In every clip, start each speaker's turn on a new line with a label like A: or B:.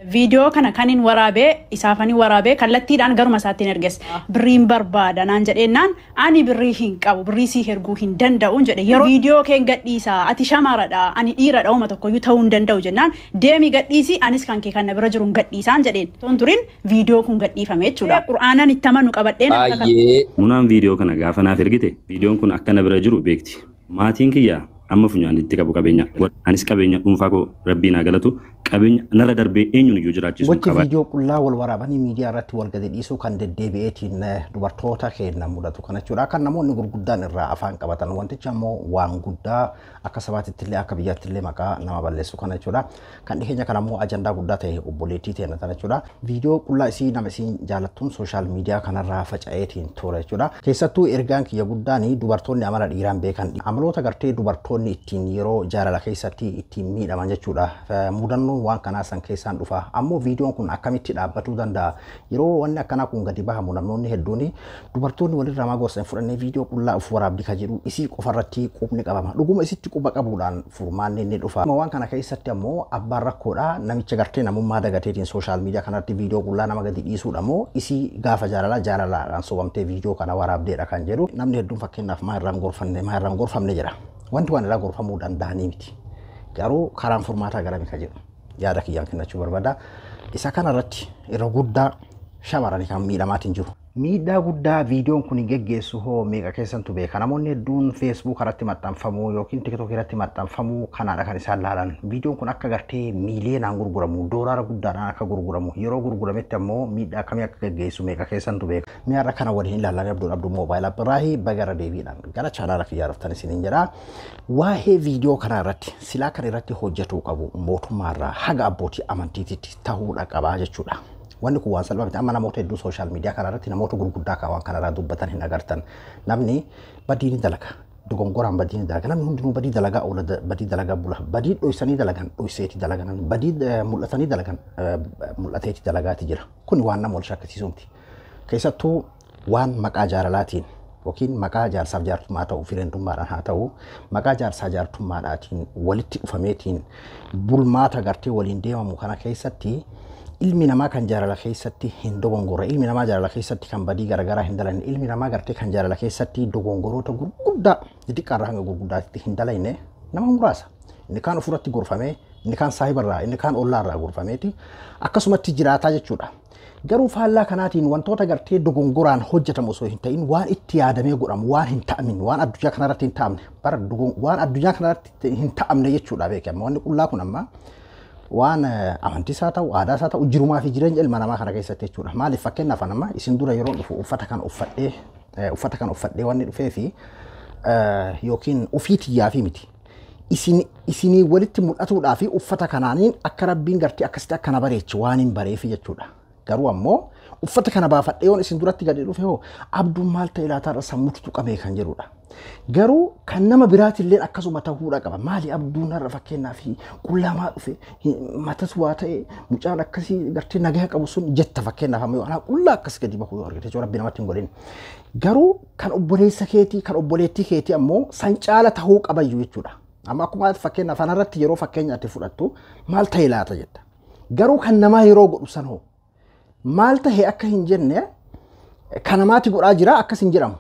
A: Viidiyoo kana kanin waraabee isaafanii waraabee kallattiidhaan garuma isaattiin erges. Birriin barbaada naan jedheennaan ani birrii hin qabu, birrii sii erguu hin danda'uun jedhe. Yeroo viidiyoo keen gadhiisaa, ati shamaradha, ani dhiiradha, uma tokkoyyuu ta'uu hin danda'u jennaan deemi gadhiisi, anis kan kee kan na bira jiruun gadhiisaan jedheen. Toon turin viidiyoo kun gadhiifame jechuudha. Qur'aanaan itti amanu qabadheen.
B: Baay'ee.
C: Munaan viidiyoo kana gaafa naaf ergite, viidiyoon kun akka na bira jiru beekti. Maatiin kiyya amma funyaan itti qabu qabeenya. Anis qabeenya dhuunfaa koo rabbiin haa galatu, qabeenya narra darbee eenyuun iyyuu jiraachisuu
D: Gochi
C: qaba.
D: Viidiyoo qullaa wal waraabanii miidiyaa irratti wal gadi dhiisuu kan deddeebi'eetiin dubartoota keenya mudatu kana jechuudha. Kan namoonni gurguddaan irraa afaan qabatan, wantichi ammoo waan guddaa akka sabaatitti illee akka biyyaatti illee maqaa nama balleessu kana jechuudha. Kan dhiyeenya kana ammoo ajandaa guddaa ta'e obboleettii teenya tana jechuudha. Viidiyoo qullaa isii nama isiin jaalattuun social media kanarraa faca'eetiin ture jechuudha. Keessattuu ergaan kiyya guddaan dubartoonni amala dhiiraan beekan, amaloota gartee dubartoonni ittiin yeroo jaalala keessatti ittiin miidhaman jechuudha. Mudannoon waan kanaa san keessaan dhufa. Ammoo viidiyoon kun akkamitti dhaabbatuu danda'a? Yeroo wanni akkanaa kun gadi bahamu namoonni hedduun dubartoonni walirraa maa gorsa hin fudhannee viidiyoo qullaa of waraabdi ka jedhu isii qofarratti qubni qabama. Dhuguma isitti quba qabuudhaan furmaanni inni dhufa. Waan kana keessatti ammoo abbaan rakkoodha namicha gartee namummaa dagateetiin social media kanarratti viidiyoo qullaa nama gadi dhiisuudha moo isii gaafa jaalalaa jaalalaadhaan sobamtee viidiyoo kana waraabdeedha kan jedhu namni hedduun fakkeenyaaf maa irraan gorfanne, maa irraan gorfamne jedha. Wanti waan irraa gorfamuu danda'anii miti. Garuu karaan furmaataa garami ka jedhu yaada kiyyaan kennachuu barbaada. Isa kanarratti irra guddaa shamarran kan miidhamaatiin jiru. Miidhaa guddaa viidiyoon kun geggeessu hoo meeqa keessantu beeka? Namoonni hedduun Facebook irratti maxxanfamuu yookiin TikTok irratti maxxanfamuu kanaadha kan isaan laalan. Viidiyoon kun akka gartee miiliyoonaan gurguramu, doolaara guddaadhaan akka gurguramu, yeroo gurgurametti ammoo miidhaa akkamii akka geggeessu meeqa keessantu beeka? Mi'a kana waliin ilaallamee Abduun Abduu Moobaayil Abdiraahi bagara deebiidhaan gara chaanaala kiyyaa dhuftan isiniin jedha. Waa'ee viidiyoo kanaa irratti silaa kan irratti hojjetuu qabu mootummaarraa haga abbootii amantiititti ta'uudha qabaa jechuudha. Wanni kun waan salphaa miti. Amma namoota hedduu social media kana irratti namoota gurguddaa kan waan kanarraa dubbatan hin agartan. Namni badii ni dalaga. Dogongoraan badii ni dalaga. Namni hundinuu badii dalagaa oola, badii dalagaa bula. Badii dhoysanii dalagan, dhoyseeti dalagan. Badii mul'atanii dalagan, mul'ateeti dalagaati jira. Kun waan nama wal shakkisiisu miti. Keessattuu waan maqaa jaalalaatiin yookiin maqaa jaarsaaf jaartummaa ta'u, fireentummaadhaan haa ta'u, maqaa jaarsaa jaartummaadhaatiin walitti dhufameetiin bulmaata gartee waliin deemamu kana keessatti ilmi namaa kan jaalala keessatti hin dogongorre, ilmi namaa jaalala keessatti kan badii garaagaraa hin dalanne, ilmi namaa gartee kan jaalala keessatti dogongoroota gurguddaa xixiqqaarraa hanga gurguddaatti hin dalayne nama muraasa. Inni kaan ofirratti gorfamee, inni kaan saahibarraa, inni kaan ollaarraa gorfameeti akkasumatti jiraataa jechuudha. Garuu faallaa kanaatiin wantoota gartee dogongoraan hojjetamu osoo hin ta'in waan itti yaadamee godhamu, waan hin ta'amin, waan addunyaa kanarratti hin ta'amne, bara waan addunyaa kanarratti hin ta'amne jechuudha beekama. Wanni qullaa kun amma waan amantiis haa ta'u, aadaas haa ta'u, jirumaa fi jireenya ilma namaa kana keessatti jechuudha. Maaliif fakkeenyaaf amma isin dura yeroo dhufu uffata kana uffadhee, uffata kana uffadhee wanni dhufee fi yookiin ofii tiyyaa fi miti. Isinii walitti mul'atuudhaa fi uffata kanaaniin akka rabbiin gartee akkasitti akka na bareechi waan hin bareefi jechuudha. Garuu ammoo uffata kana baafadhee yoon isin duratti gadi dhufe hoo abduun maal ta'e laataarra sammuutu tuqamee kan jedhudha. Garuu kan nama biraatillee akkasuma ta'uudha qaba. Maali abduun har'a fakkeenyaaf qullaa maa dhufe, matatu waa ta'e, mucaan akkasii gartee nagaa qabu sun jetta fakkeenyaaf amma yoo anaa qullaa akkas gadi bahu yoo argite jechuudha, rabbi namatti hin godhin. Garuu kan obboleessa keetii, kan obboleettii keetii ammoo san caala ta'uu qabayyuu jechuudha. Amma akkuma fakkeenyaaf anarratti yeroo fakkeenya ati fudhattu maal ta'e laata jetta. Garuu kan namaa yeroo godhu san hoo maal ta'e akka hin jenne, kan namaati godhaa jira akkas hin jedhamu.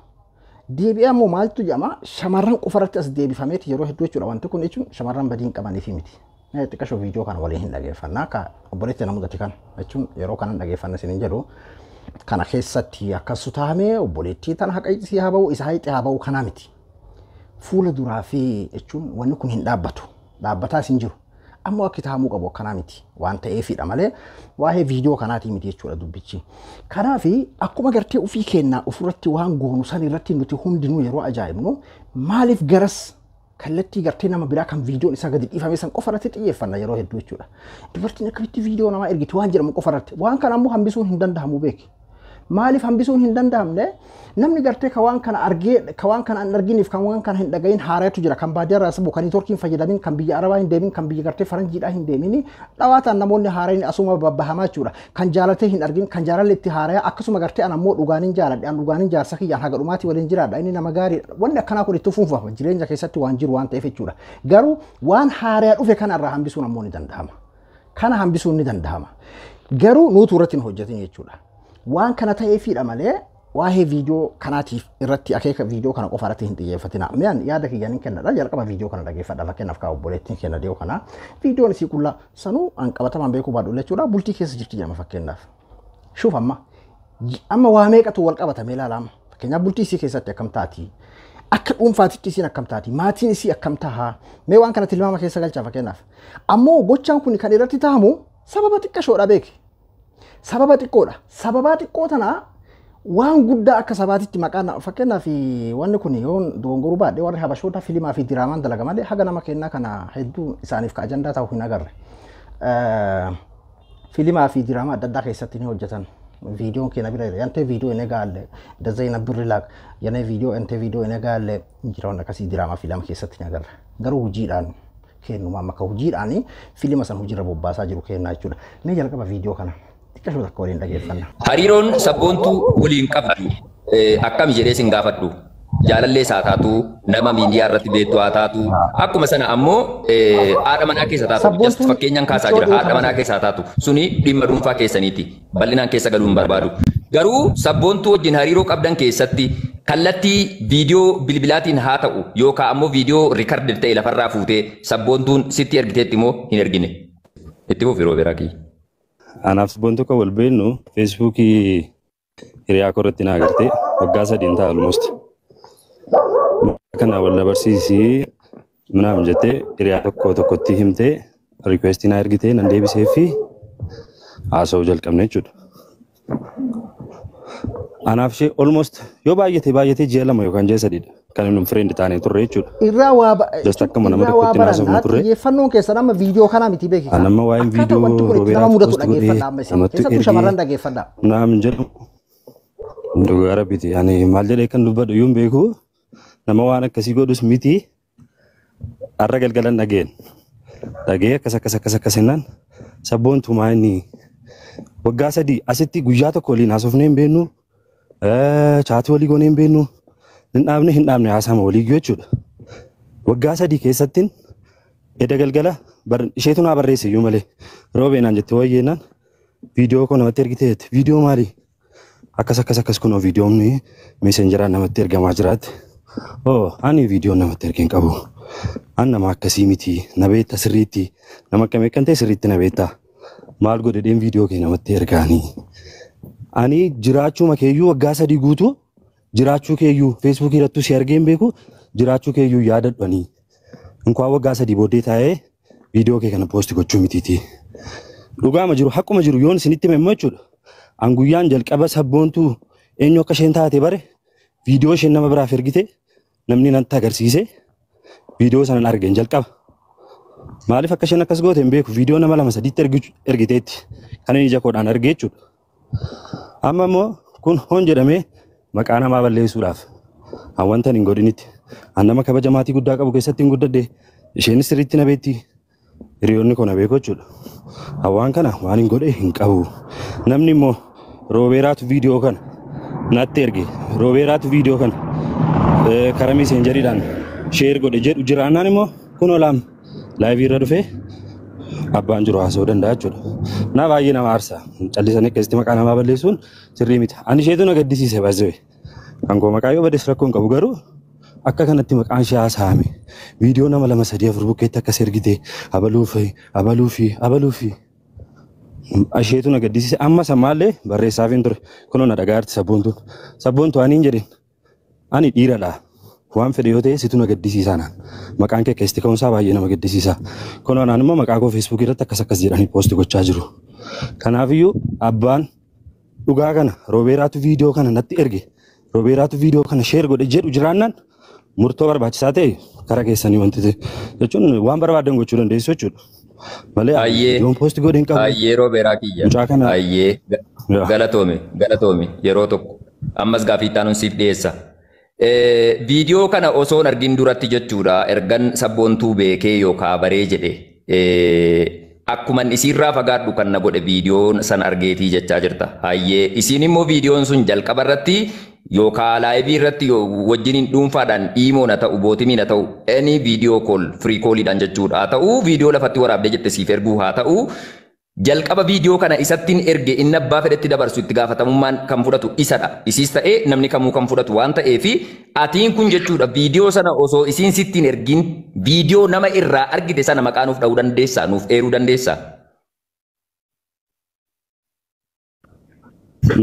D: Deebi'ee ammoo maaltu jedhama? Shamarran qofarratti as deebifameeti yeroo hedduu jechuudha. Wanti kun jechuun shamarran badii hin qabaniifi miti. Xiqqashoo viidiyoo kana waliin hin dhageeffannaa. Akka obboleetti na mudate kana jechuun yeroo kanan dhageeffanna isiniin jedhu kana keessatti akkas taa'amee obboleettii tana haqa isii haa ba'u, isa hayxee haa ba'u kanaa miti. Fuula duraa fi jechuun wanni kun hin dhaabbatu. Dhaabbataas hin jiru. Ammoo akki taa'amuu qabu akkanaa miti waan ta'eefidha malee waa'ee viidiyoo kanaatii miti jechuudha dubbichi. Kanaafi akkuma gartee ofii kennaa ofirratti waan goonu san irratti nuti hundinuu yeroo ajaa'ibnu maaliif garas kallattii gartee nama biraa kan viidiyoon isaa gadi dhiifame san qofa irratti xiyyeeffanna yeroo hedduu jechuudha. Dubartiin akkamitti viidiyoo namaa ergiti waan jedhamu qofa irratti, waan kana ammoo hambisuun hin danda'amu beeki. Maaliif hambisuun hin danda'amne? Namni gartee ka waan kana argee, ka waan kana hin arginiif, kan waan kana hin dhagahin haaraatu jira. Kan baadiyyaa irraa sabu, kan neetworkiin fayyadamin, kan biyya arabaa hin deemin, kan biyya gartee faranjiidhaa hin deemin dhawaataan namoonni haaraan asuma babbahamaa jechuudha. Kan jaalatee hin argin, kan jaalalli itti haaraya akkasuma gartee an ammoo dhugaanin jaaladhe, an dhugaanin jaarsa kiyyaan haga dhumaatii waliin jiraadha, inni nama gaariidha. Wanni akkanaa kun itti fuunfama jireenya keessatti waan jiru waan ta'eef jechuudha. Garuu waan haaraya dhufe kanarraa hambisuun ammoo ni danda'ama. Kana hambisuun ni danda'ama. Garuu nuutu irratti hin hojjetin jechuudha. Waan kana ta'eefidha malee waa'ee viidiyoo kanaatiif irratti akeeka viidiyoo kana qofa irratti hin xiyyeeffatina. Mi'aan yaada kiyyaan hin kennadha. Jalqaba viidiyoo kana dhageeffadha. Fakkeenyaaf kaa obboleettiin kenna dhiyoo kana. Viidiyoon isii qullaa sanuu an qabatamaan beekuu baadhu jechuudha. Bultii keessa jirti jedhama fakkeenyaaf. Shuuf amma. Amma waa meeqatu wal qabatamee ilaalama. Fakkeenyaaf bultii isii keessatti akkam taati? Akka dhuunfaatitti isiin akkam taati? Maatiin isii akkam tahaa? Mee waan kana tilmaama keessa galchaa fakkeenyaaf. Ammoo gochaan kun kan irratti tahamu sababa xiqqashoodha beeki. Sababa xiqqoodha. Sababaa xiqqoo tanaa waan guddaa akka sabaatitti maqaan fakkeenyaaf wanni kun yoo dogongoruu baadhee warri habashoota filimaa fi diraamaan dalaga malee haga nama kennaa kana hedduu isaaniif ka ajandaa ta'u hin agarre. Filimaa fi diraamaa adda addaa keessatti ni hojjetan. Viidiyoon keenya bira jira. Yantee viidiyoo hin egaalle dazayina birri laaq yanee viidiyoo yantee viidiyoo hin egaalle jiran akkasii diraamaa filama keessatti ni agarra. Garuu hojiidhaan kennumaa makka hojiidhaan filima san hojiirra bobbaasaa jiru kennaa jechuudha. Mee jalqaba viidiyoo kana. Xiqqashoo takka waliin dhageeffanna.
B: Hariiroon sabboontuu waliin qabdu akkami jedhee sin gaafadhu. Jaalallee isaa taatu, nama miidiyaa irratti beektu haa taatu, akkuma sana ammoo haadha manaa keessa taatu, just fakkeenyaan kaasaa jira, haadha manaa keessa taatu, suni dhimma dhuunfaa keessaniiti, bal'inaan keessa galuu hin barbaadu. Garuu sabboontuu wajjin hariiroo qabdan keessatti kallattii viidiyoo bilbilaatiin haa ta'u yookaan ammoo viidiyoo riikardii ta'e lafarraa fuutee sabboontuun sitti ergiteetti immoo hin ergine. Itti fufi Roobeeraa kiyya.
C: Anaaf sabboontuu kan wal beeknu feesbuukii hiriyaa koo irratti na agartee waggaa 3 ta'a almost. Kana wal dabarsiisii ምናምን jettee hiriyaa tokko tokkotti himtee riikweestii na ergitee nan deebisee fi haasa'uu jalqabne jechuudha. Anaaf ishee almost yoo baay'ate baay'ate ji'a 2 yookaan ji'a 3dha kan inni friend taanee turre jechuudha.
D: Irraa waa
C: Just akkuma nama
D: irraa waa
C: tokkotti naasofnu
D: barannaa
C: turre.
D: xiyyeeffannoon keessan amma viidiyoo kanaa miti beeki.
C: An amma waa'een
D: Akkaataa wanti
C: viidiyoo
D: kun itti nama
C: Roobeeraatti
D: mudatu
C: post godhee
D: dhageeffadha amma isin.
C: namatti
D: Keessattuu
C: ergee
D: shamarran dhageeffadha.
C: naamin jedhu dhugaa rabbiti. Ani maal jedhee kan dubbadhu iyyuu hin beeku. Nama waan akkasii godhus miti. Har'a galgalan dhageen. Dhagee akkas akkas akkas akkas jennaan sabboontumaa inni waggaa 3 asitti guyyaa tokko waliin haasofnee hin beeknu. Chaatii walii goonee hin beeknu. Hin dhaabne hin dhaabne haasama walii jechuudha. Waggaa 3 keessattiin edda galgala isheetu naa barreesse iyyuu malee roobee naan jette wayyeenaan viidiyoo koo namatti ergite jette. Viidiyoo maali? Akkas akkas akkas kunoo viidiyoon meeseenjeraan namatti ergamaa jiraatti. Oo ani viidiyoo namatti ergee hin qabu. An nama akkasii miti. Na beekta sirriitti. Nama akkamii akkan ta'e sirriitti na beekta. Maal godhedheen viidiyoo kee namatti ergaanii. Ani jiraachuu keeyyuu waggaa 3 guutuu jiraachuu keeyyuu feesbuukii irrattuu si argee hin beeku jiraachuu keeyyuu yaadadhanii. Inkwaa waggaa 3 booddee taa'ee viidiyoo kee kana poosti gochuu mitiiti. Dhugaama jiru haqquma jiru yoon isinitti hime immoo jechuudha. An guyyaan jalqaba sabboontuu eenyu akka isheen taate bare viidiyoo isheen nama biraaf ergite namni natti agarsiise viidiyoo sanan argeen jalqaba. Maaliif akka isheen akkas goote hin beeku viidiyoo nama 2 3tti ergiteetti kan inni ija koodhaan arge jechuudha. Amma immoo kun hoon jedhamee maqaa namaa balleessuudhaaf an wanta hin godhinitti an nama kabaja maatii guddaa qabu keessatti hin guddadhe isheenis sirriitti na beekti hiriyoonni koo na beeku jechuudha. An waan kana waan hin godhe hin qabu. Namni immoo Roobeeraatu viidiyoo kana natti erge Roobeeraatu viidiyoo kana karaa meeseenjeriidhaan sheer godhe jedhu jiraannaan immoo kun olaam laayivii irra dhufee abbaan jiru haasa'uu danda'a jechuudha. Na baay'ee nama aarsa. Callisanii akkasitti maqaa namaa balleessuun sirrii miti. Ani isheetu na gaddisiise baay'ee. Kan koo maqaa yoo bades rakkoo hin qabu garuu akka kanatti maqaan ishee haasa'ame. Viidiyoo nama 2 3 4 bukkeetti akkas ergite abaluu fi abaluu fi abaluu fi isheetu na gaddisiise. Amma sammaallee barreessaaf hin ture. Kunoo na dhagaa jirti sabboontuun. Sabboontuu ani hin jedhin. Ani dhiiradha. Waan fedhe yoo ta'e situ na gaddisiisa naan. Maqaan kee keessatti ka'uunsaa baay'ee nama gaddisiisa. Kunoo naan immoo maqaa koo feesbuukii irratti akkas akkas jedhanii poosti gochaa jiru. Kanaafiyyuu abbaan dhugaa kana Roobeeraatu viidiyoo kana natti erge. Roobeeraatu viidiyoo kana sheer godhe jedhu jiraannaan murtoo barbaachisaa ta'e karaa keessanii wanti ta'e jechuun waan barbaadan gochuu dandeessu jechuudha. Malee viidiyoon poosti godhe hin qabu.
B: Ayyee Roobeeraa kiyya.
C: Mucaa kana.
B: Ayyee galatoomi galatoomi yeroo tokko ammas gaaffii itti aanuun siif dhiyeessa. Viidiyoo kana osoo hin argin duratti jechuudha ergan sabboontuu beekee yookaan baree jedhe akkuman isiirraa fagaadhu kan na godhe viidiyoon san argeetii jechaa jirta. Hayyee isiin immoo viidiyoon sun jalqaba irratti yookaan laayivii irratti wajjiniin dhuunfaadhaan iimoon haa ta'u bootimiin haa ta'u any viidiyoo kool firii kooliidhaan jechuudha haa ta'u viidiyoo lafatti waraabdee jette siif erguu haa ta'u Jalqaba viidiyoo kana isattiin erge inni abbaa fedhetti dabarsu itti gaafatamummaan kan fudhatu isadha. Isiis ta'ee namni kamuu kan fudhatu waan ta'eefi atiin kun jechuudha viidiyoo sana osoo isiin sittiin ergin viidiyoo nama irraa argite sana maqaa nuuf dha'uu dandeessaa, nuuf eeruu dandeessaa.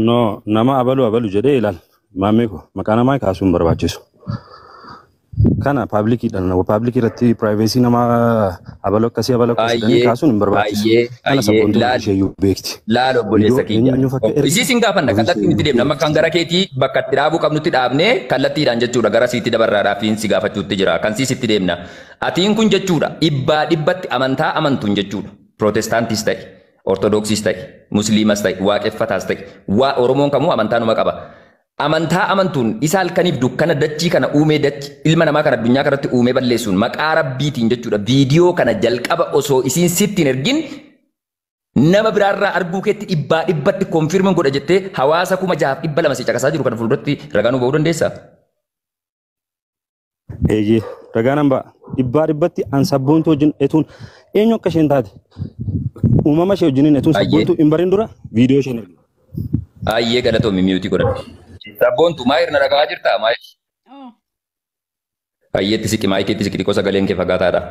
C: No, nama abalu abalu jedhee ilaal. Maammee ko maqaa namaa kaasuun barbaachisu. Kana paablikiidhaan paablikii irratti piraayivesii namaa abaluu akkasii abaluu akkasii jedhanii kaasuun hin barbaachisu. Kana sabboontuu ishee iyyuu beekti.
B: Laal obboleessa kiyya. Isii sin gaafanna kallattiin itti deemna. Amma kan gara keetii bakka itti dhaabuu qabnutti dhaabnee kallattiidhaan jechuudha gara siitti dabarraadhaaf si gaafachuutti jira. Kan siis itti deemna. Atiin kun jechuudha dhibbaa dhibbatti amantaa amantuun jechuudha. Pirootestaantis ta'e, Ortodoksiis ta'e, Musliimas ta'e, Waaqeffataas ta'e, waa Oromoon kamuu amantaa numa qaba. Amantaa amantuun isa halkaniif dukkana dachii kana uumee dachi ilma namaa kana addunyaa kanatti uumee balleessuun maqaa rabbiitiin jechuudha. Viidiyoo kana jalqaba osoo isiin sitti hin ergin nama biraarraa arguu keetti dhibbaa dhibbatti konfirmin godha jettee hawaasa 6200 si caqasaa jiru kana fuulduratti ragaa nuu ba'uu dandeessaa?
C: Eeyyee, ragaa nan ba'a. Dhibbaa dhibbatti an sabboontuu wajjin etuun eenyu akka isheen taate uumama ishee wajjiniin etuun sabboontuu hin barin dura viidiyoo isheen ergina.
B: Ayyee galatoomi miyuutii godhadhu. Sabboontuu maayir na dhagaa jirtaa maayir? Ayyeetti siqi maayikiitti siqi xiqqoo sagaleen kee fagaataadha.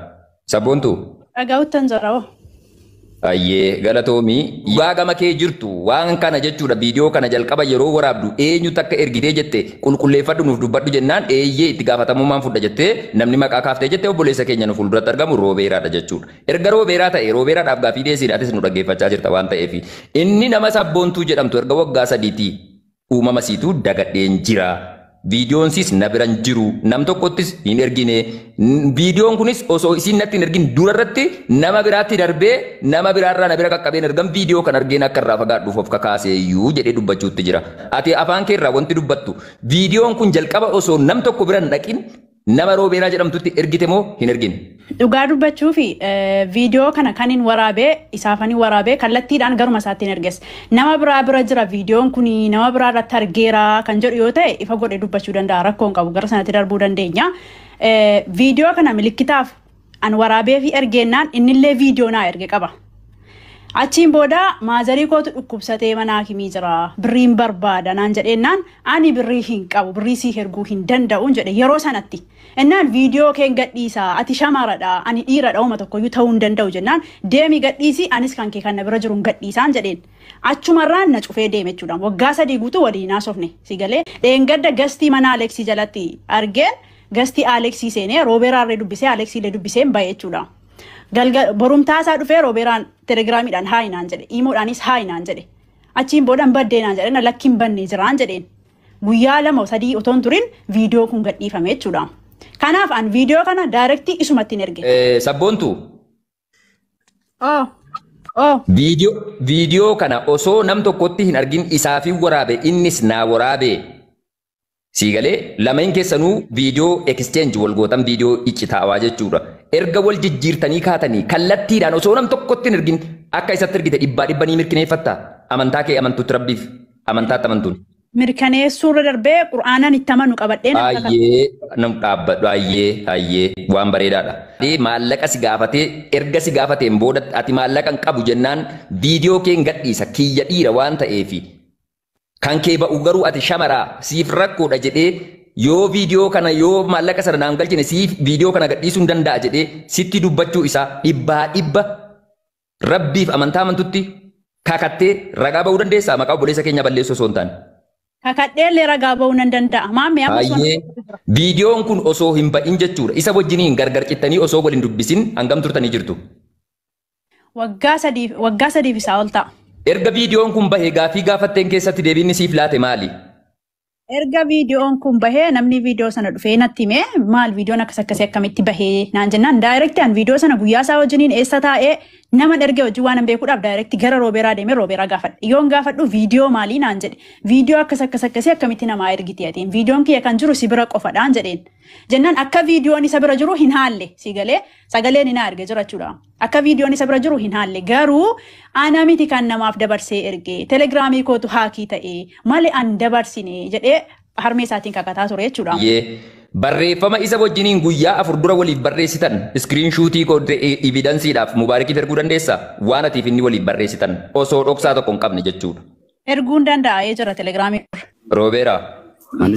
B: Sabboontuu?
A: Dhagaa'uttan jira hoo.
B: Ayyee galatoomi. Waa gama kee jirtu waan kana jechuudha viidiyoo kana jalqaba yeroo waraabdu eenyutu akka ergitee jette qulqulleeffadhu nuuf dubbadhu jennaan eeyyee itti gaafatamummaan fudha jettee namni maqaa kaaftee jette obboleessa keenya nu fuulduratti argamu roobeeraadha jechuudha. Erga roobeeraa ta'e roobeeraadhaaf gaaffii dhiyeessiidha atis nu dhaggeeffachaa jirta waan ta'eef inni nama sabboontuu jedhamtu erga waggaa sadiitii uumama siituu dagadheen jira. Viidiyoon siis na biran jiru nam tokkottis hin ergine. Viidiyoon kunis osoo isiin natti hin ergin durarratti nama biraatti darbee nama biraarraa na bira qaqqabeen ergan viidiyoo kan argeen akka irraa fagaadhuuf of kakaaseeyyuu jedhee dubbachuutti jira. Ati afaan kee irraa wanti dubbattu viidiyoon kun jalqaba osoo nam tokko bira hin dhaqin nama roobeeraa jedhamtutti ergite moo hin ergine?
A: Dhugaa dubbachuu fi viidiyoo kana kan hin waraabee isaafanii waraabee kallattiidhaan garuma isaatti hin erges. Nama biraa bira jira viidiyoon kun nama biraa irratti argeera kan jedhu yoo ta'e ifa godhee dubbachuu danda'a rakkoo hin qabu gara sanatti darbuu dandeenya. Viidiyoo kana milikkitaaf an waraabee fi ergeennaan innillee viidiyoo naa erge qaba. Achiin booda maazarii kootu dhukkubsatee mana hakimii jira birriin barbaada naan jedheennaan ani birrii hin qabu birrii sii erguu hin danda'uun jedhe yeroo sanatti. Innaan viidiyoo keen gadhiisaa ati shamaradha ani dhiiradha uuma tokkoyyuu ta'uu hin danda'u jennaan deemi gadhiisii anis kan kee kan na bira jiru hin gadhiisaan jedheen. Achumarraan na cufee deeme jechuudha. Waggaa 3 guutuu waliin haasofne si galee dheengadda gastii mana Aleksii jalatti argeen gastii Aleksii seenee roobeeraarree dubbisee Aleksiilee dubbiseen ba'e jechuudha. Borumtaa isaa dhufee roobeeraan telegiraamiidhaan haayi naan jedhe iimoodhaanis haayi naan jedhe achiin booda hin baddee naan jedhe na lakki hin banne jiraan jedheen guyyaa 2 3 otoo hin turin viidiyoo kun gadhiifame jechuudha. Kanaaf an viidiyoo kana daayirektii isumatti hin erge.
B: Sabboontuu? Viidiyoo kana osoo nam tokkotti hin argin isaafin waraabe innis naa waraabe. Siigalee lameen keessanuu viidiyoo exchange wal gootan viidiyoo iccitaawaa jechuudha. Erga wal jijjiirtanii kaatanii kallattiidhaan osoo nam tokkotti hin ergin akka isatti ergite dhibbaa dhibba ni mirkaneeffatta. Amantaa kee amantuutti rabbiif amantaatti amantuun.
A: Mirkaneessuurra darbee qur'aanaan itti amanu qabadhee nama kakata.
B: Ayyee nam dhaabbadhu ayyee ayyee waan bareedaadha. Maallaqa si gaafatee erga si gaafateen booda ati maallaqa hin qabu jennaan viidiyoo kee hin gadhiisa kiyya dhiira waan ta'eefi. Kan kee ba'u garuu ati shamaraa siif rakkoodha jedhee yoo viidiyoo kana yoo maallaqa sana naan galchine siif viidiyoo kana gadhiisuu hin danda'a jedhee sitti dubbachuu isaa dhibbaa dhibba rabbiif amantaa amantutti kakattee ragaa ba'uu dandeessaa maqaa obboleessa keenya balleessuu osoo hin taane.
A: Kakadheellee ragaa ba'uu nan danda'a. Maammee amma osoo
B: Ayyee viidiyoon kun osoo hin ba'in jechuudha. Isa wajjiniin gargar cittanii osoo waliin dubbisin hangam turtanii jirtu?
A: Waggaa sadiif isaa ol ta'a.
B: Erga viidiyoon kun bahee gaaffii gaafatteen keessatti deebiin siif laate maali?
A: Erga viidiyoon kun bahee namni viidiyoo sana dhufee natti himee maal viidiyoon akkas akkasii akkamitti bahee naan jennaan daayirektii an viidiyoo sana guyyaa isaa wajjiniin eessa taa'ee nama erge hojii waan hin beekuudhaaf daayirektii gara roobeeraa deemee roobeeraa gaafadhe. Yoon gaafadhu viidiyoo maalii naan jedhe viidiyoo akkas akkas akkasii akkamitti namaa ergiti atiin viidiyoon kiyya kan jiru si bira qofadhaan jedheen. Jennaan akka viidiyoon isa bira jiru hin haalle si galee sagaleen hin arge jira jechuudha. Akka viidiyoon isa bira jiru hin haalle garuu ana miti kan namaaf dabarsee erge telegiraamii kootu haakii ta'e malee an dabarsine jedhee harmee isaatiin kakataa ture jechuudha.
B: Barreeffama isa wajjiniin guyyaa 4 dura waliif barreessitan iskiriinshuutii evidensiidhaaf Mubaarakiif erguu dandeessaa? Waan atiif inni waliif barreessitan osoo dhoksaa tokko hin qabne jechuudha.
A: Erguun danda'a jira telegiraamii.
B: Roobeera.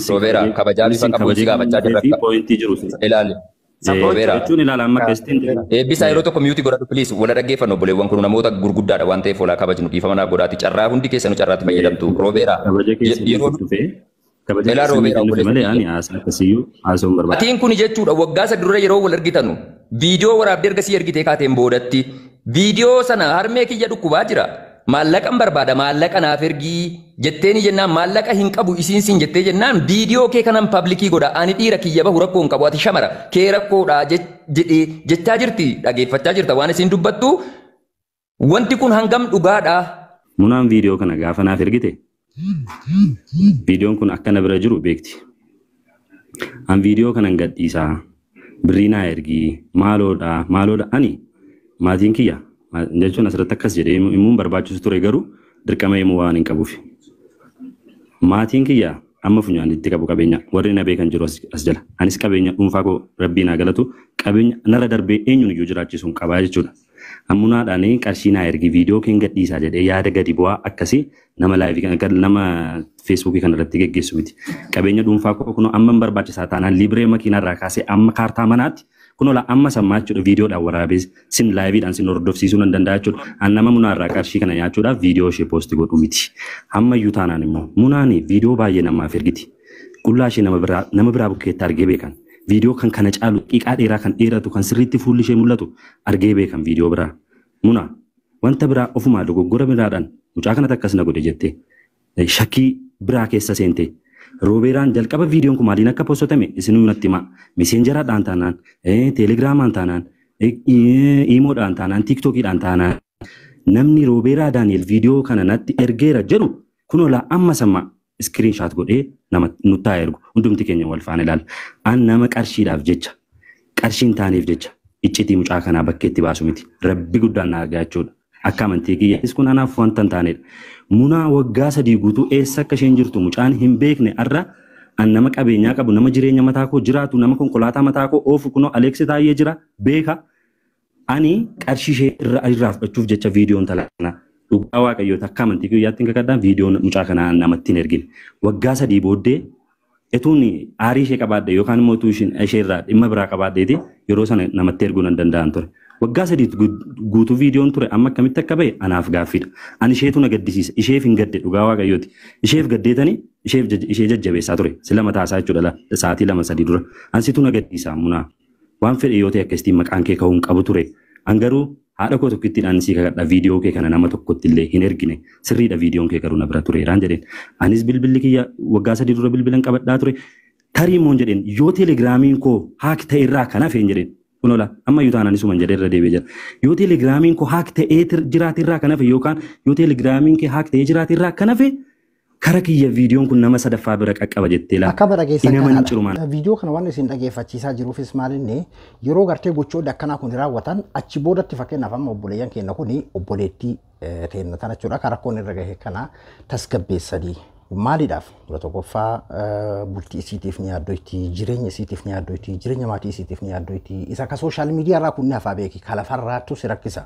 B: Roobeera kabajaa bifa qabuun si gaafachaa jirra.
C: Poointii jiru.
B: Ilaali. Roobeera.
C: Jechuun ilaala amma keessatti.
B: Eebbisaa yeroo tokko miyuutii godhadhu please. Wala dhaggeeffannu obboleewwan kun namoota gurguddaadha waan ta'eef walaa kabajnu dhiifama naaf godhaati. Carraa hundi keessanuu carraatti fayyadamtu. Roobeera.
C: Kabaja keessatti dhufee. Kabaja keessatti malee ani haasaa akkasiyyuu haasa'uun barbaada.
B: Atiin kun jechuudha waggaa sadii dura yeroo wal argitanu viidiyoo waraabdee ergasii ergitee kaateen boodatti viidiyoo sana harmee kiyya dhukkubaa jira. Maallaqan barbaada maallaqa naaf ergii jetteeni jennaan maallaqa hin qabu isiin siin jettee jennaan viidiyoo kee kanan paablikii godha ani dhiira kiyya bahu rakkoo hin qabu ati shamara kee rakkoodha jedhee jechaa jirti dhageeffachaa jirta waan isiin dubbattu wanti kun hangam dhugaadha.
C: Munaan viidiyoo kana gaafa naaf ergite viidiyoon kun akka na bira jiru beekti. An viidiyoo kanan gadhiisaa birrii naa ergii maaloodha maaloodha ani maatiin kiyya jechuun asirratti akkas jedhee himuun barbaachisu ture garuu dirqama himuu waan hin qabuuf. Maatiin kiyya amma funyaan itti qabu qabeenya warri na beekan jiru as jala. Anis qabeenya dhuunfaa koo rabbii naa galatu qabeenya narra darbee eenyuun iyyuu jiraachisuun qabaa jechuudha. Ammunaadhaan qarshii naa ergi viidiyoo keen gadhiisaa jedhee yaada gadi bu'aa akkasii nama laayivii kana nama feesbuukii kana irratti geggeessu miti. Qabeenya dhuunfaa koo kunoo amma hin barbaachisaa taanaan libree makiinarraa kaasee amma kaartaa manaatti kunoo la amma sammaa jechuudha viidiyoodhaan waraabee sin laayiviidhaan sin hordofsiisuu nan danda'a jechuudha. An nama munaarraa qarshii kana nyaachuudhaaf viidiyoo ishee poosti godhu miti. Amma iyyuu taanaan immoo munaani viidiyoo baay'ee namaaf ergiti. Qullaa ishee nama biraa bukkeetti argee beekan. Viidiyoo kan kana caalu qiqaa dheeraa kan dheeratu kan sirriitti fuulli ishee mul'atu argee beekan viidiyoo biraa. Muna wanta biraa ofumaa dogoggora biraadhaan mucaa kanatti akkas na godhe jettee shakkii biraa keessa seente. Roobeeraan jalqaba viidiyoon kun maaliin akka poostotame isinuu natti himaa. Meseenjeraadhaan taanaan, teelegiraamaan taanaan, iimoodhaan taanaan, tiiktookiidhaan taanaan namni Roobeeraa Daani'el viidiyoo kana natti ergeera jedhu kunoo laa amma samma iskiriinshaat godhee nama nuttaa ergu hundumti keenya wal faana ilaalla. An nama qarshiidhaaf jecha qarshiin taaneef jecha iccitii mucaa kanaa bakkeetti baasu miti. Rabbi guddaan na argaa jechuudha. Akka amantii kiyyaas kun anaaf wanta hin taanedha. Munaa waggaa 3 guutuu eessa akka isheen jirtu mucaan hin beekne har'a an nama qabeenyaa qabu nama jireenya mataa koo jiraatu nama konkolaataa mataa koo oofu kunoo Aleeksi Taayyee jira beeka. Ani qarshii ishee irraa fudhachuuf jecha viidiyoon talana dhugaa waaqayyoota akka amantii kiyyaatti hin kakadhaan viidiyoon mucaa kanaa namatti hin ergine. Waggaa 3 booddee etuun aarii ishee qabaadhe yookaan immoo utuu ishee irraa dhimma biraa qabaadheeti yeroo sana namatti erguu nan danda'an ture. Waggaa 3 guutuu viidiyoon ture amma akkamitti akka ba'e anaaf gaaffiidha. Ani isheetu na gaddisiisa. Isheef hin gadde dhugaa waaqayyooti. Isheef gaddeetanii ishee jajjabeessaa ture. Sila mataa isaa jechuudha sa'aatii 2-3 dura. Ansitu na gaddisiisa munaa. Waan fedhe yoo ta'e akkasitti maqaan kee ka'uu hin qabu ture. An garuu haadha koo tokkittiidhaan sii kakadha viidiyoo kee kana nama tokkotti illee hin ergine. Sirriidha viidiyoon kee garuu na bira tureeraan jedheen. Anis bilbilli kiyya waggaa 3 dura bilbilan qabadhaa ture. Tarii immoo jedheen yoo telegiraamiin koo haak ta'e irraa kan hafe hin jedheen. Kunola amma iyyuu taanaan isuman jedhee irra deebi'ee jira. Yoo telegiraamiin koo haak ta'ee jiraate irraa kan hafe yookaan yoo telegiraamiin kee haak ta'ee jiraate irraa kan hafe kara kiyya viidiyoon kun nama sadaffaa bira qaqqaba jettee laata.
D: Akka bara keessan
C: Inni
D: kanaadha.
C: cirumaan.
D: Viidiyoo kana waan isin dhageeffachiisaa jiruufis maalinni yeroo gartee gochoonni akkanaa kun raawwatan achi boodatti fakkeenyaaf amma obboleeyyan keenya kun obboleettii teenya tana jechuudha kan rakkoon irra gahe kana tasgabbeessanii maaliidhaaf dura tokkoffaa bultii isiitiif ni yaaddoyti jireenya isiitiif ni yaaddoyti jireenya maatii isiitiif ni yaaddoyti isa akka sooshaal miidiyaa irraa kun ni hafaa beeki kalafarraattu si rakkisa.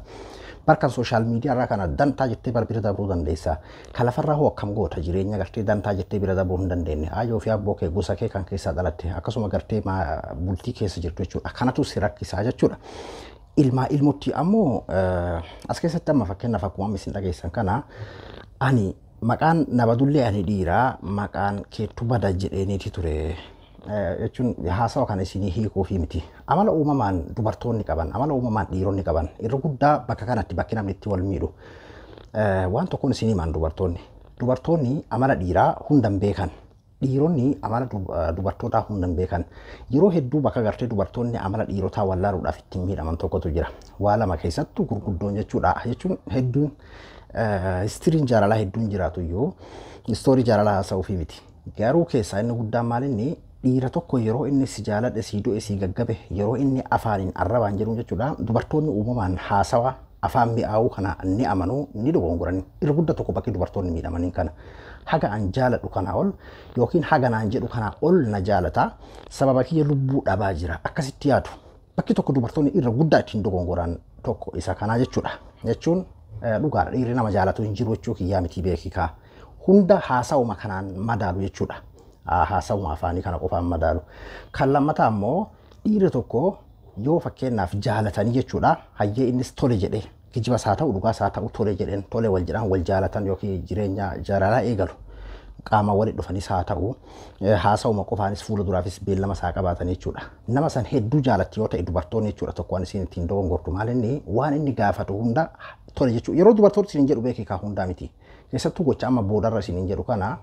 D: Barkan sooshaal miidiyaa irraa kana dantaa jettee bar bira dabruu dandeessa. Kalafarraa hoo akkam goota jireenya gartee dantaa jettee bira dabruu hin dandeenye. Ayyoo fi abboo kee gosa kee kan keessaa dhalatte akkasuma gartee bultii keessa jirtu jechuudha. Kanatu si rakkisaa jechuudha. Ilmaa ilmotti ammoo as keessatti amma fakkeenyaaf akkuma amma isin dhageessan kana ani maqaan nabadullee ani dhiiraa maqaan keettu bada jedheeniiti ture. Jechuun haasawa kana isinii hiikuufi miti. Amala uumamaan dubartoonni qaban, amala uumamaan dhiironni qaban irra guddaa bakka kanatti bakki namni itti wal miidhu. Waan tokkoon isinii himan dubartoonni. Dubartoonni amala dhiiraa hundan beekan. Dhiironni amala dubartootaa hundan beekan. Yeroo hedduu bakka gartee dubartoonni amala dhiirotaa wallaaluudhaaf ittiin miidhaman tokkotu jira. Waa lama keessattuu gurguddoon jechuudha. Jechuun hedduun histiriin jaalalaa hedduun jiraatu iyyuu istoorii jaalalaa haasa'uufi miti. Garuu keessaa inni guddaan maalinni dhiira tokko yeroo inni si jaaladhe si du'e si gaggabe yeroo inni afaaniin arrabaan jedhu jechuudha. Dubartoonni uumamaan haasawa Afaan mi'aawuu kana ni amanu, ni dogongoran. Irra guddaa tokko bakki dubartoonni miidhamaniin kana. Haga an jaaladhu kanaa ol yookiin haga naan jedhu kanaa ol na jaalata. Sababa kiyya lubbuu dhabaa jira. Akkasitti yaadu. Bakki tokko dubartoonni irra guddaa ittiin dogongoran tokko isa kanaa jechuudha. Jechuun dhugaadha, dhiirri nama jaalatu hin jiru jechuu kiyyaa miti beekikaa. Hunda haasawuma kanaan madaalu jechuudha. Haasawuma afaanii kana qofaan madaalu. Kan lammataa immoo dhiirri tokko yoo fakkeenyaaf jaalatanii jechuudha. Hayyee innis tole jedhee, kijibas haa ta'u dhugaas haa ta'u tole jedheen, tole wal jedhan, wal jaalatan yookiin jireenya jaalalaa eegalu. Qaama walitti dhufanis haa ta'u, haasawuma qofaanis fuula duraafis beellama isaa qabaatan jechuudha. Nama san hedduu jaalatti yoo ta'e dubartoonni jechuudha, tokko waan isin ittiin dogongortu maal inni waan inni gaafatu hunda tole jechuudha. Yeroo dubartoota isin jedhu beekikaa hundaa miti. Keessattuu gocha amma boodarra isin jedhu kana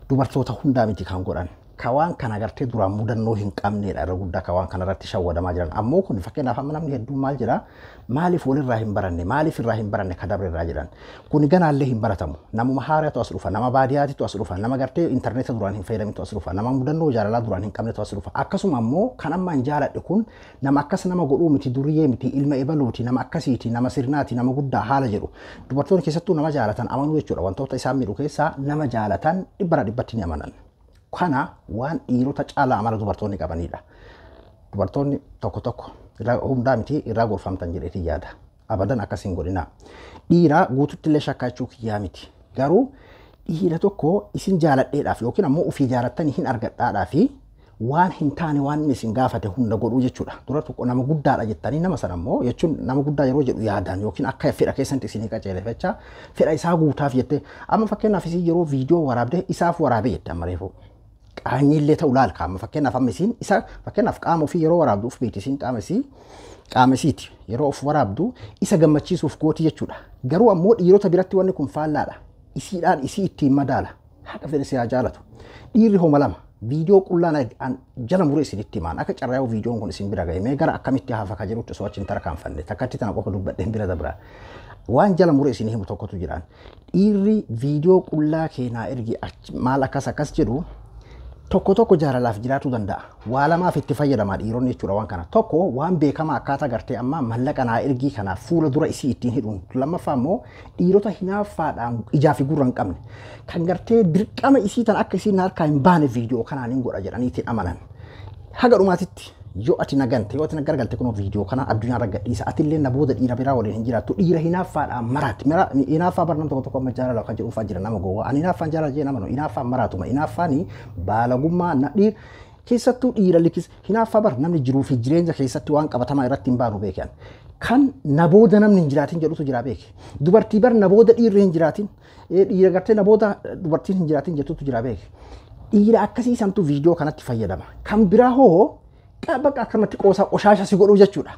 D: dubartoota hundaa miti kan godhan. Ka waan kana gartee duraan mudannoo hin qabneedha irra guddaa ka waan kana irratti shawwadamaa jiran. Ammoo kun fakkeenyaaf amma namni hedduun maal jedha, maaliif walirraa hin baranne, maaliif irraa hin baranne ka dabre irraa jedhan. Kun ganaallee hin baratamu. Namuma haaraatu as dhufa, nama baadiyyaatitu as dhufa, nama gartee intarneeta duraan hin fayyadamnetu as dhufa, nama mudannoo jaalalaa duraan hin qabnetu as dhufa. Akkasuma ammoo kan amma hin jaaladhe kun nama akkas nama godhuu miti, duriyyee miti, ilma ebaluuti, nama akkasiiti, nama sirnaati, nama guddaa haala jedhu. Dubartoonni keessattuu nama jaalatan amanuu jechuudha. Wantoota isaan miidhu keessaa nama jaalatan 100% ni amanan. Kana waan dhiirota caalaa amala dubartoonni qabanidha. Dubartoonni tokko tokko hundaa miti irraa gorfamtan jedheetii yaada. Abadan akkas hin godhinaa. Dhiira guututti illee shakkaachuu kiyyaa miti. Garuu dhiira tokko isin jaaladheedhaaf yookiin ammoo ofii jaalattanii hin argadhaadhaa fi waan hin taane waan inni isin gaafate hunda godhuu jechuudha. Dura tokko nama guddaadha jettanii nama sana ammoo jechuun nama guddaa yeroo jedhu yaadaan yookiin akka fedha keessatti isinii qajeelfachaa fedha isaa guutaaf jettee amma fakkeenyaaf isin yeroo viidiyoo waraabdee isaaf waraabee jette amma reefu. Qaanyiillee ta'u laal qaama fakkeenyaaf amma isiin isa fakkeenyaaf qaama ofii yeroo waraabdu of beekti isiin qaama isii qaama isiiti yeroo of waraabdu isa gammachiisuuf gooti jechuudha. Garuu ammoo dhiirota biratti wanni kun faallaadha. Isiidhaan isii ittiin madaala. Haqa fedhe si haa jaalatu. Dhiirri homa lama viidiyoo qullaan jala muree isinitti himaan akka carraa viidiyoon kun isin bira ga'e mee gara akkamitti hafa ka jedhutti osoo achi hin tarkaanfanne takkatti tana qofa dubbadheen bira dabra. Waan jala muree isin himu tokkotu jiraan. Dhiirri viidiyoo qullaa keenaa ergi maal akkas akkas jedhu tokko tokko jaalalaaf jiraachuu danda'a. Waa lamaaf itti fayyadamaa dhiironni jechuudha waan kana. Tokko waan beekamaa akkaataa gartee amma mallaqa naa ergii kanaaf fuula dura isii ittiin hidhuun. Lammaffaa immoo dhiirota hinaaffaadhaan ijaa fi gurra hin qabne kan gartee dirqama isii tan akka isiin harkaa hin baane viidiyoo kanaan hin godha jedhanii ittiin amanan. Haga dhumaatitti yoo ati na gante, yoo ati na gargalte kunoo viidiyoo kana addunyaa irra gadhiisa. Atillee na booda dhiira biraa waliin hin jiraattu. Dhiira hinaaffaadhaan maraatti. Hinaaffaa bar nam tokko tokko amma jaalala kan jedhu jira nama gowwaa. Ani hinaaffaan jaalala jee nama no. Hinaaffaan maraatuma. Hinaaffaani baalagummaa na dhiira keessattuu dhiira likis. Hinaaffaa bar namni jiruu fi jireenya keessatti waan qabatamaa irratti hin baanu beekan. Kan na booda namni hin jiraatin jedhutu jira beeke. Dubartii bar na booda dhiirri hin jiraatin. Dhiira gartee na booda dubartiin hin jiraatin jettutu jira beeke. Dhiira akkasii santu viidiyoo kanatti fayyadama. Kan biraa hoo bakka akkanumatti qoosaa qoshaasha si godhuu jechuudha.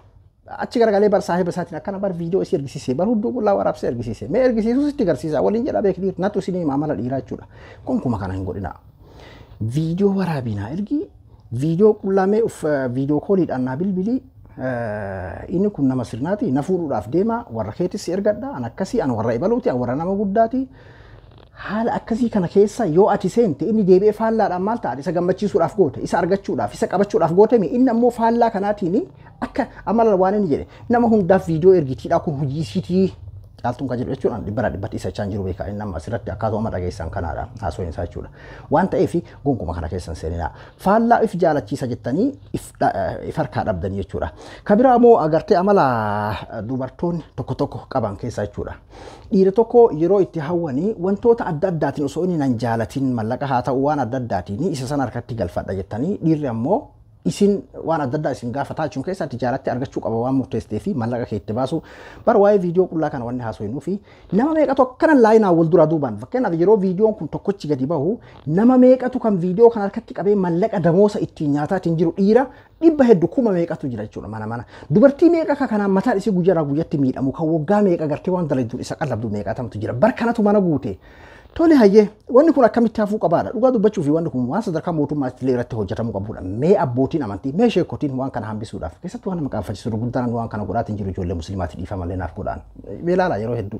D: Achi garagalee bar saahiba isaatiin akkana bar viidiyoo isii ergisiisee bar hudduu qullaa waraabsee ergisiisee mee ergisiisuu sitti agarsiisa waliin jedha beek dhiir nattu isinii hima amala dhiiraa jechuudha. Kunkuma kana hin godhinaa. Viidiyoo waraabinaa ergi viidiyoo qullaa mee uf viidiyoo kooliidhaan naa bilbilii inni kun nama sirnaati na fuudhuudhaaf deema warra keetis si ergadha an akkasii an warra ebaluuti an warra nama guddaati. Haala akkasii kana keessa yoo ati seente inni deebi'ee faallaadhaan maal ta'a isa gammachiisuudhaaf goote isa argachuudhaaf isa qabachuudhaaf goote inni ammoo faallaa kanaatiin akka amala waan inni jedhe nama hundaaf viidiyoo ergitiidha kun hojii isiitii caaltuun kan jedhu jechuudha 100% isa jechaan jiru beekaa inni amma asirratti akkaatuma amma dhageessan kanaadha haasawin isaa jechuudha. Waan ta'eef gonkumaa kana keessa hin seeninaa. Faallaa if jaalachiisa jettanii if harkaa dhabdanii jechuudha. Ka biraa immoo agartee amala dubartoonni tokko tokko qaban keessa jechuudha. Dhiira tokko yeroo itti hawwanii wantoota adda addaatiin osoo inni nan jaalatin mallaqa haa ta'u waan adda addaatiin isa sana harkatti galfadha jettanii dhiirri ammoo isin waan adda addaa isin gaafataa jechuun keessatti jaalatti argachuu qaba waan murteessitee fi mallaqa kee itti baasu. Bara waa'ee viidiyoo qullaa kana wanni haasofnuu fi nama meeqatu akkana laayinaa wal duraa duubaan fakkeenyaaf yeroo viidiyoon kun tokkochi gadi bahu nama meeqatu kan viidiyoo kana harkatti qabee mallaqa damoosa ittiin nyaataa ittiin jiru dhiira dhibba hedduu kuma meeqatu jira jechuudha mana mana. Dubartii meeqa ka kanaan mataan isii guyyaadhaa guyyatti miidhamu kan waggaa meeqa gartee waan dalagduun isa qallabdu meeqatamtu jira. Bar kanatu mana guute. Tole hayyee wanni kun akkamitti hafuu qabaadha. Dhugaa dubbachuu fi wanni kun waan sadarkaa mootummaatti illee irratti hojjetamuu qabudha. Mee abbootiin amantii, mee sheekotiin waan kana hambisuudhaaf keessattuu waan nama qaanfachiisu guddaan waan kana godhaatiin jiru ijoollee musliimaatti dhiifama illee naaf godhaan. Mee ilaala yeroo hedduu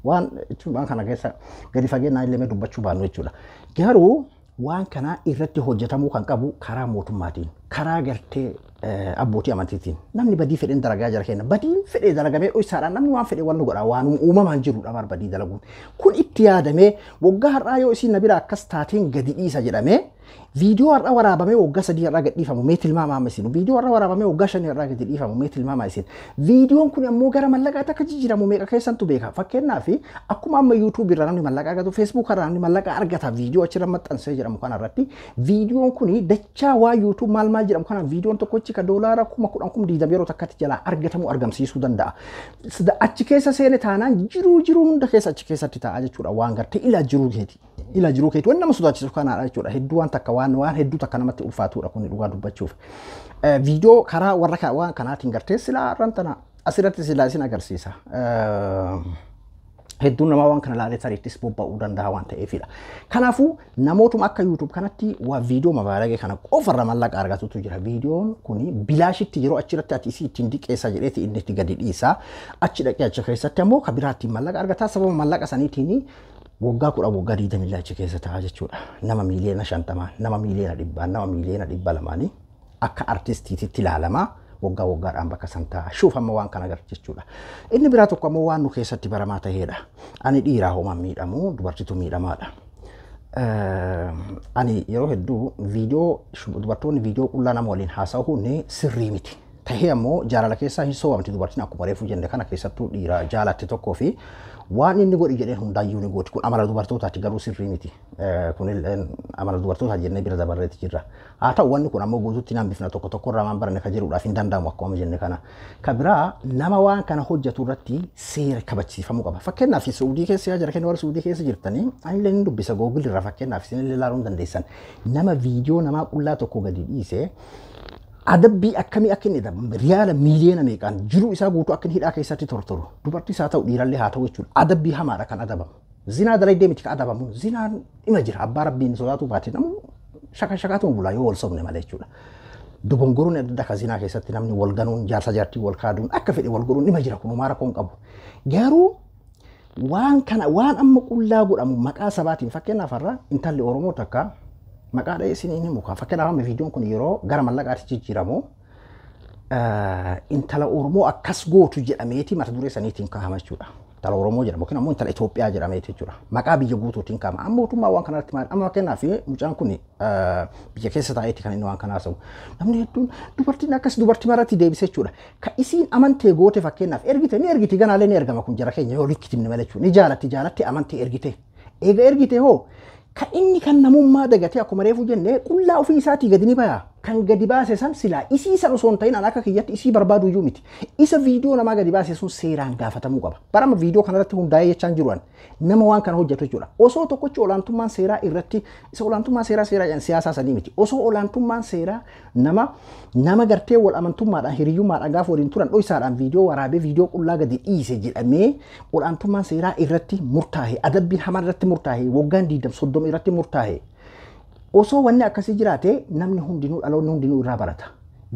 D: waan jechuun waan kana keessa gadi fageenyaan illee mee dubbachuu baannu jechuudha. Garuu Waan kana irratti hojjetamuu kan qabu karaa mootummaatiin, karaa gartee abbootii amantiitiin. Namni badii fedheen dalagaa jira kenna. Badiin fedhee dalagamee dho'isaadhaan namni waan fedhe waan godha, waan uumamaan jirudha bar badii dalaguun. Kun itti yaadamee waggaa har'aa yoo isin na bira akkas taateen gadi dhiisa jedhamee viidiyoo har'a waraabamee waggaa 3 har'aa gadi dhiifamu mee tilmaamaa amma isin. Viidiyoo har'a waraabamee waggaa 5 har'aa gadi dhiifamu mee tilmaamaa isin. Viidiyoon kun ammoo gara mallaqaatti akka jijjiiramu meeqa keessantu beeka. Fakkeenyaaf akkuma amma YouTube irraa namni mallaqa argatu, Facebook irraa namni mallaqa argata viidiyoo achirra maxxansee jedhamu kanarratti viidiyoon kun dachaa waa YouTube maal maal jedhamu kana viidiyoon tokkochi ka doolaara 10,000 20,000 yeroo takkatti jalaa argatamu argamsiisuu danda'a. Achi keessa seene taanaan jiruu jiruu hunda keessa achi keessatti ta'a jechuudha waan gartee ilaa jiruu keeti. Ilaa jiruu keeti waan nama sodaachisu kanaadha jechuudha. Hedduu waan takka waan hedduu takka namatti ulfaatudha kun dhugaa dubbachuuf. Viidiyoo karaa warra waan kanaatiin gartee silaa har'aan tana asirratti silaa isin agarsiisa. Hedduun namaa waan kana ilaalee sariittis bobba'uu danda'a waan ta'eefidha. Kanaafuu namootuma akka YouTube kanatti waa viidiyoo mabaaragee kana qofarra mallaqa argatutu jira. Viidiyoon kuni bilaashitti yeroo achirratti ati isii ittiin diqeessa jedheeti inni itti gadi dhiisa. Achi dhaqee achi keessatti ammoo kan biraa ittiin mallaqa argata. Sababa mallaqa saniitiin waggaa 10 waggaa 20 achi keessa ta'a jechuudha. Nama miiliyoona 50, nama miiliyoona 100, nama miiliyoona 200 akka artistiititti ilaalama. Waggaa waggaadhaan bakka san ta'a. Shuuf amma waan kana agarra jechuudha. Inni biraa tokko ammoo waan nu keessatti baramaa ta'edha. Ani dhiiraa homaan miidhamu, dubartitu miidhamaadha. Ani yeroo hedduu viidiyoo dubartoonni viidiyoo qullaa nama waliin haasa'uun sirrii miti. Tahee ammoo jaalala keessaa hin soobamti dubartiin akkuma reefu jenne kana keessattuu dhiira jaalatte tokkoo fi waan inni godhi jedheen hundaayyuu ni gooti. Kun amala dubartootaati garuu sirrii miti. Kunillee amala dubartootaa jennee bira dabarreetti jirra. Haa ta'u wanni kun ammoo guutuutti naan bifna tokko tokko irraa waan baranne kan jedhuudhaaf hin danda'amu akkuma jenne kana. Ka biraa nama waan kana hojjetu irratti seera kabachiifamuu qaba. Fakkeenyaaf Suudii keessa yaa jira kenna warra Suudii keessa jirtanii anillee ni dubbisa Google irraa fakkeenyaaf isinillee ilaaluu hin dandeessan. Nama viidiyoo namaa qullaa tokko gadi dhiise adabbii akkamii akka inni riyaala miiliyoona meeqaan jiruu isaa guutuu akka inni hidhaa keessatti tortoru dubartii isaa ta'u dhiirallee haa ta'u jechuudha. Adabbii hamaadha kan adabamu. Zinaa dalaydee miti kan adabamu. Zinaan dhima jira abbaa rabbiin sodaatu baate namu shaka shakaatu bulaa yoo wal sobne malee jechuudha. Dogongoroon adda addaa kan zinaa keessatti namni wal ganuun jaarsa jaartii wal kaaduun akka fedhe wal godhuun dhima jira kun homaa rakkoo hin qabu. Garuu waan kana waan amma qullaa godhamu maqaa sabaatiin fakkeenyaaf har'a intalli Oromoo takka maqaa dha'ee isiniin himu kan fakkeenyaaf amma viidiyoon kun yeroo gara mallaqaatti jijjiiramu intala Oromoo akkas gootu jedhameeti mata duree saniitiin kaa'ama jechuudha. Intala Oromoo jedhamu yookiin ammoo intala Itoophiyaa jedhameeti jechuudha. Maqaa biyya guutuutiin kaa'ama. Amma mootummaa waan kanarratti maal amma fakkeenyaaf mucaan kun biyya keessa taa'eeti kan inni waan kana haasa'u. Namni hedduun dubartiin akkas dubartii maratti deebise jechuudha. Ka isiin amantee goote fakkeenyaaf ergite ni ergiti ganaalee ni ergama kun jara keenya yoo likkitimne malee jechuudha. Ni jaalatti jaalatti amantee ergite. Eega ergite hoo kan inni kan namummaa dagatee akkuma reefu jenne qullaa ofii isaatii gadi ni baya. Kan gadi baase san silaa isii san osoo hin ta'in an akka kiyyatti isii barbaadu iyyuu miti. Isa viidiyoo namaa gadi baase sun seeraan gaafatamuu qaba. Barama viidiyoo kanarratti hundaa'ee jechaan jiru an nama waan kana hojjetu jechuudha. Osoo tokkochi olaantummaan seeraa irratti isa olaantummaan seeraa seeraa jedhan siyaasaa sanii miti. Osoo olaantummaan seeraa nama gartee wal amantummaadhaan hiriyyummaadhaan gaafa waliin turan dho'isaadhaan viidiyoo waraabee viidiyoo qullaa gadi dhiise jedhamee olaantummaan seeraa irratti murtaa'e adabbiin hamaan irratti murtaa'e waggaan 20 30 irratti murtaa'e. Osoo wanni akkasii jiraate namni hundinuu dhaloonni hundinuu irraa barata.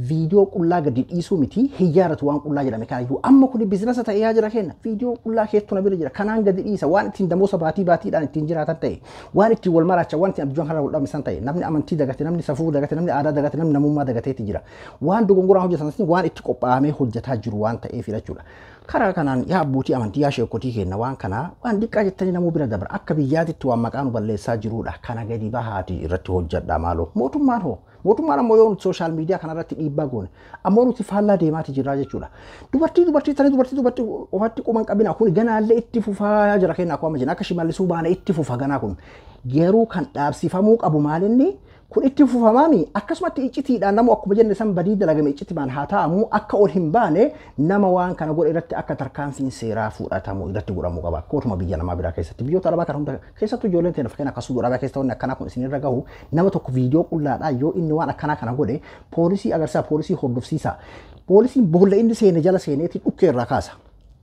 D: Viidiyoo qullaa gadi dhiisuu miti hiyyaaratu waan qullaa jedhame kanaayyuu amma kuni biizinasa ta'ee yaa jira kenna. Viidiyoo qullaa keettu na bira jira kanaan gadi dhiisa waan ittiin damoosa baatii baatiidhaan ittiin jiraatan ta'e waan ittiin wal maraacha waan ittiin abjuun kana wal dhabamisan ta'e namni amantii dagate namni safuu dagate namni aadaa dagate namni namummaa dagateeti jira. Waan dogongoraan hojjetan waan itti qophaa'amee hojjetaa jiru waan ta'eef jechuudha. Karaa kanaan yaa abbootii amantii yaa sheekotii kenna waan kanaa waan diqqaa jettanii namuu bira dabra akka biyyaatitti waan maqaa nu balleessaa jirudha kana gadi bahaati irratti hojjedha maaloo mootummaan hoo mootummaan ammoo yoo nuti sooshaal miidiyaa kanarratti dhiibbaa goone ammoo nuti faallaa deemaati jirraa jechuudha. Dubartii dubartii tanii dubartii dubartii qofatti quban qabina kun ganaallee itti fufaa jira kenna akkuma jenna akka shimallisuu baane itti fufa ganaa kun garuu kan dhaabsifamuu qabu maalinni kun itti fufamaami akkasumatti iccitiidhaan namu akkuma jenne san badii dalagame iccitimaan haa ta'amu akka ol hin baane nama waan kana godhe irratti akka tarkaanfiin seeraa fudhatamu irratti godhamuu qaba. Kootuma biyya namaa biraa keessatti biyyoota arabaa kana hunda keessattuu ijoolleen teenya fakkeenya akka Suudii Arabiyaa keessatti wanni akkanaa kun isinirra gahu nama tokko viidiyoo qullaadhaan yoo inni waan akkanaa kana godhe poolisii agarsiisa poolisii hordofsiisa. Poolisiin boolla inni seene jala seeneeti dhukkee irraa kaasa.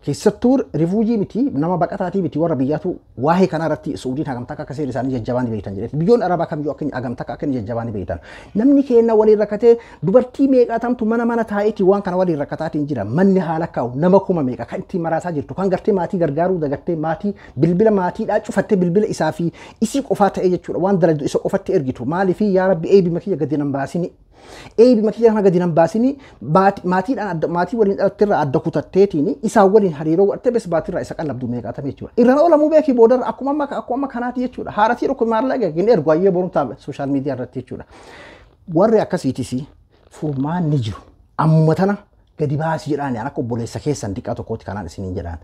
D: Keessattuu refugee miti, nama baqataatii miti, warra biyyaatu waa'ee kanaa irratti Suudiin hagam takka akka seera isaanii jajjabaa ni beektan jedhee, biyyoon Arabaa kamiyyuu akka hagam takka akka inni jajjabaa ni beektan. Namni keenya waliin rakkatee, dubartii meeqaatamtu mana taa'eetii waan kana waliin rakkataatiin jira. Manni haala kaa'u nama 5000 kan ittiin maraataa jirtu, kan gartee maatii gargaaruu dagattee, maatii bilbila maatiidhaa cufattee, bilbila isaa fi isii qofaa ta'ee jechuudha, waan dalagdu isa qofatti ergitu. Maaliif? Yaa Rabbi, eebi makiyya gadi nan baasini, eebi makiyya kana gadi nan baasini. Maatiidhaan adda, maatii waliin dhalatteerraa adda kutatteetiin isaan waliin hariiroo godhattee bes baatiirraa isa qallabdu meeqaatame jechuudha. Irraan oolamuu beekii boodarra akkuma amma kanaati jechuudha. Haaratii tokko maallaqa hin ergu ayyee borumtaa social media irratti jechuudha. Warri akkasiitis furmaanni jiru. Amma tana gadi baasi jedhaan, akka obboleessa keessan xiqqaa tokkooti kanaan isiniin jedhaan.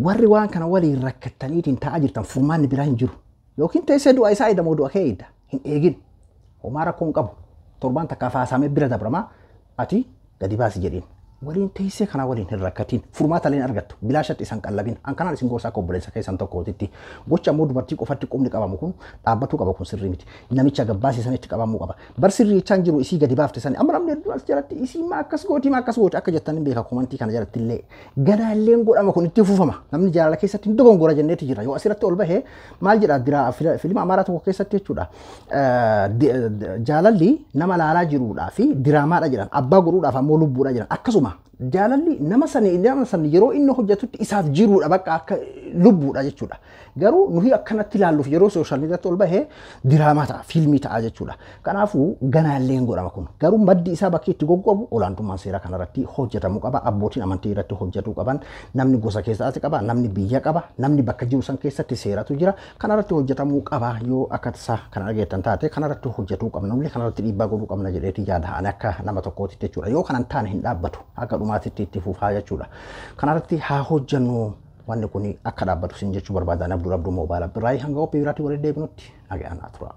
D: Warri waan kana waliin rakkattaniitiin taa'aa jirtan, furmaanni biraa hin jiru. Yookiin teessee du'a isaa eedamoo du'a kee eedda hin eegin. Homaa rakkoo hin qabu. Torbaan takka faasamee bira dabramaa, ati gadi baasi jedhiin. Waliin teessee kana waliin hin rakkatiin, furmaata illee argattu, bilaashatti isan qallabin. An kanaan isin gorsa akka obboleessa keessan tokkootitti. Gocha ammoo dubartii qofatti qubni qabamu kun dhaabbatuu qaba, kun sirrii miti. Namicha gabbaasii sanitti qabamuu qaba. Bar sirriichaan jiru isii gadi baafte sani. Amma namni hedduun as jalatti isii maa akkas gooti, maa akkas gooti akka jettan hin beeka. Comment kana jalatti illee ganaalleen godhama, kun itti fufama. Namni jaalala keessatti hin dogongora jenneeti jira. Yoo asirratti ol bahee maal jedha, dira filima Amaaraa tokko keessatti jechuudha. Jaalalli nama laalaa jiruudhaa fi diraamaadha jedhan, abbaa godhuudhaaf ammoo lubbuudha jedhan. Akkasuma jaalalli nama sani yeroo inni hojjetutti isaaf jiruudha, bakka akka lubbuudha jechuudha. Garuu nuyi akkanatti ilaalluuf yeroo social mediatti ol bahee diraamaa ta'a, fiilmii ta'a jechuudha. Kanaafuu ganaalleen godhama kun. Garuu maddi isaa bakki itti goggobu, olaantummaan seeraa kanarratti hojjetamuu qaba. Abbootiin amantii irratti hojjetuu qaban. Namni gosa keessatti qaba, namni biyya qaba, namni bakka jiru san keessatti seeratu jira. Kanarratti hojjetamuu qaba. Yoo akka tasaa kana dhageettan taate, kanarratti hojjetuu qabna. Nulli kanarratti dhiibbaa godhuu qabna jedheeti yaada ani akka nama tokkootitti jechuudha. Yoo kanan taane hin dhaabbatu, akka dhumaatitti itti fufaa jechuudha. Kanarratti haa hojjennu, wanni kun akka dhaabbatu sin jechuu barbaadan. Abduu Abduu Moobaayil Abdurraayii, hanga qophii biraatti walitti deebinutti nagaan tura.